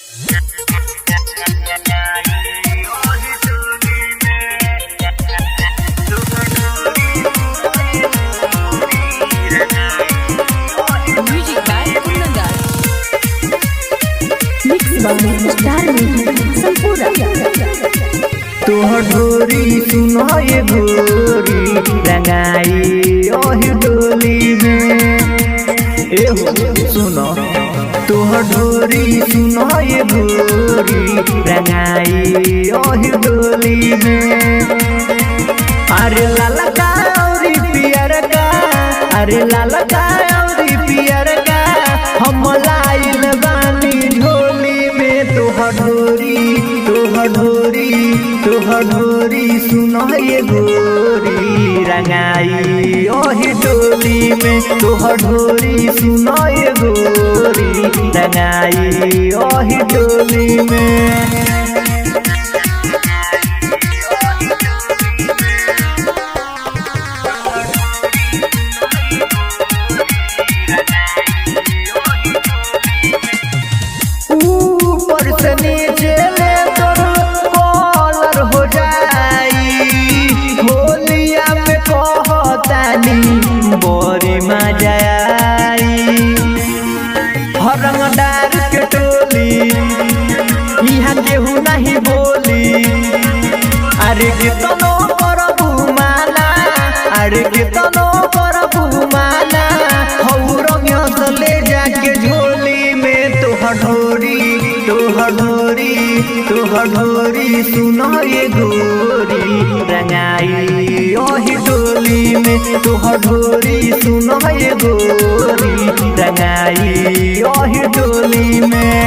Music by Kundan Das. Mix by star music Hasanpura. तोहर ढोरी सुनो ये गोरी रंगाई ओही डोली में। ए हो सुनो, तोहर ढोरी सुनो ये गोरी रंगाई ओही डोली में। अरे लाला का औरी पियर का, अरे लाला का औरी पियर का हम लाइल बानी झोली में। तोहर ढोरी, तोहर ढोरी, तोहर ढोरी सुनो ये गोरी रंगाई ओही डोली में। तोहर ढोरी सुनो ये गोरी रंगाई ओही डोली में। ऊपर से नीचे ले तोर कॉलर हो जाई, होलिया में कहतानी बड़ी मजा आई। हर रंग डार के टोली यहाँ केहू नहीं बोली। अरे केतनो करबू माना, अरे केतनो करबू माना, हौ रंगिया से ले जाके झोली में। तोहर ढोरी, तोहर ढोरी, तोहर ढोरी सुनो ये गोरी रंगाई ओही डोली में। तोहर ढोरी सुनो ये गोरी रंगाई ओही डोली में।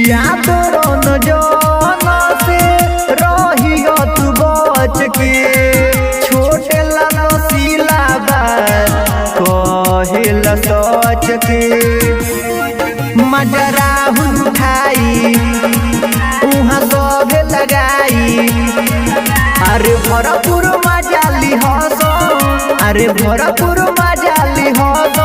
या तोरन जन से रही तू बच के, छोटे ला नसीला बा कहेला सच के। मजरा उठाई उहाँ सभे लगाई, अरे भरपूर मजा लिहस, अरे भरपूर मजा लिहस,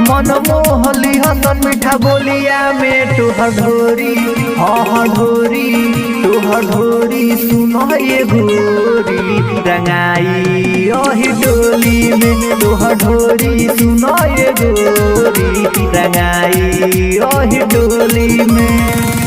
मन मोह लिहसन मीठा बोलिया में। तोहर ढोरी, हाँ ढोरी, तोहर ढोरी सुनो ये गोरी रंगाई ओही डोली में। तोहर ढोरी सुनो ये गोरी रंगाई ओही डोली में।